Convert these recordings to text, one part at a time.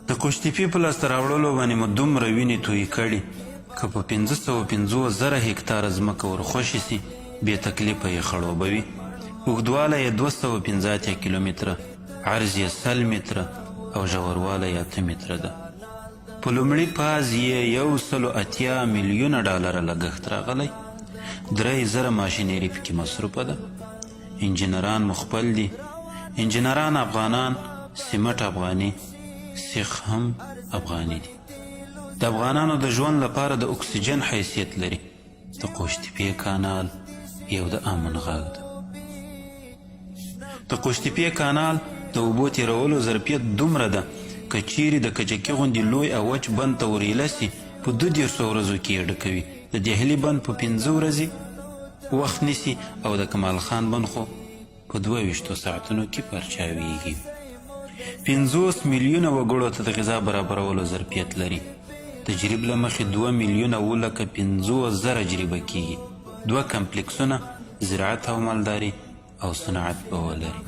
د قوشتېپې په لاسته راوړلو باندې مو دومره وینې تویې کړي، که په 505 زره هکتاره ځمکه ورخوشې شي، بې تکلیفه یې خړوبوي. اوږدوالی یې 285 کیلومتره، عرض یې 100 متره او ژوروالی یې 8 متره ده. په لومړي فاز یې 180 میلیونه ډالره لګښت راغلی، 3000 ماشینري پکې مصروفه ده. انجینران مو خپل دي، انجینران افغانان، سیمټ افغاني، سیخ هم افغاني دي. د افغانانو د ژوند لپاره د اکسیجن حیثیت لري. د قوشتېپې کانال یو د امن غږ ده. د قوشتېپې کانال د اوبو تېرولو ظرفیت دومره ده، که چیرې د کجکي غوندې لوی او وچ بند ته ور ایله شي، په 32 ورځو کې یې ډکوي. د دهلي بند په 5 ورځې وخت نیسي او د کمال خان بند خو په 22 ساعتونو کې پرچاویږي. 50 میلیونه وګړو ته د غذا برابرولو ظرفیت لري. د جریب له مخې دوه میلیونه اووه لکه پنځوس زره جریبه کېږي. دوه کمپلیکسونه، زراعت او مالداري او صنعت به ولري.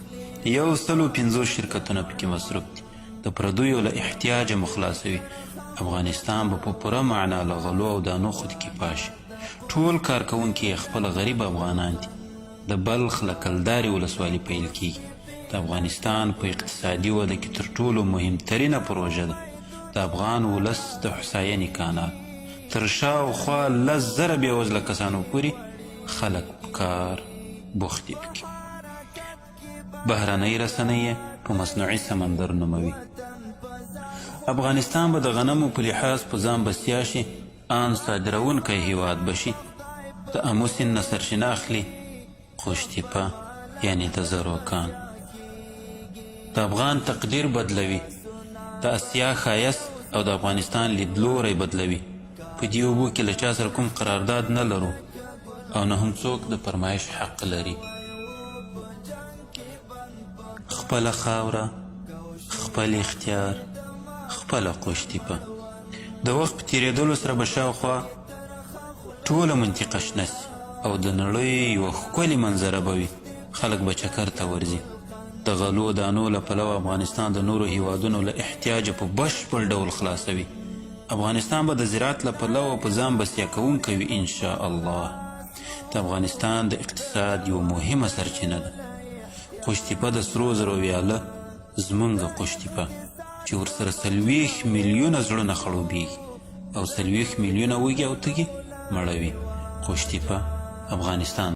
150 شرکتونه پکې مصروف دي. د پردیو له احتیاجه مو خلاصوي. افغانستان به په پوره معنا له غلو او دانو خودکفا شي. ټول کارکوونکي یې خپل غریب افغانان دي. د بلخ له کلدارې ولسوالي پیل کېږي. د افغانستان په اقتصادي وده کې تر ټولو مهمترینه پروژه ده، د افغان ولس د هوساینې کانال. تر شاوخوا 10,000 بېوزله کسانو پورې خلک په کار بوخت دي پکې. بهرنۍ رسنۍ یې په مصنوعي سمندر نوموي. افغانستان به د غنمو په لحاظ په ځان بسیا شي، آن صادروونکی هیواد به شي. د امو سیند نه سرچینه اخلي قوشتېپه، یعنې د زرو کان. د افغان تقدیر بدلوي، د اسیا ښایست او د افغانستان لیدلوری بدلوي. په دې اوبو کې له چا سره کوم قرارداد نه لرو او نه هم څوک د فرمایش حق لري. خپله خاوره، خپل اختیار، خپله قوشتېپه. د وخت په تېرېدلو سره به شاوخوا ټوله منطقه شنه شي او د نړۍ یوه ښکلې منظره به وي. خلک به چکر ته ورځي. د غلو دانو له پلوه افغانستان د نورو هیوادونو له احتیاجه په بشپړ ډول خلاصوي. افغانستان به د زراعت له پلوه په ځان بسیا کوونکی وي ان شاء الله. د افغانستان د اقتصاد یوه مهمه سرچینه ده. قوشتېپه د سرو زرو ویاله، زمونږ قوشتېپه چې ورسره 40 میلیونه زړونه خړوبېږي او 40 میلیونه وږي او تږي مړوي. قوشتېپه افغانستان.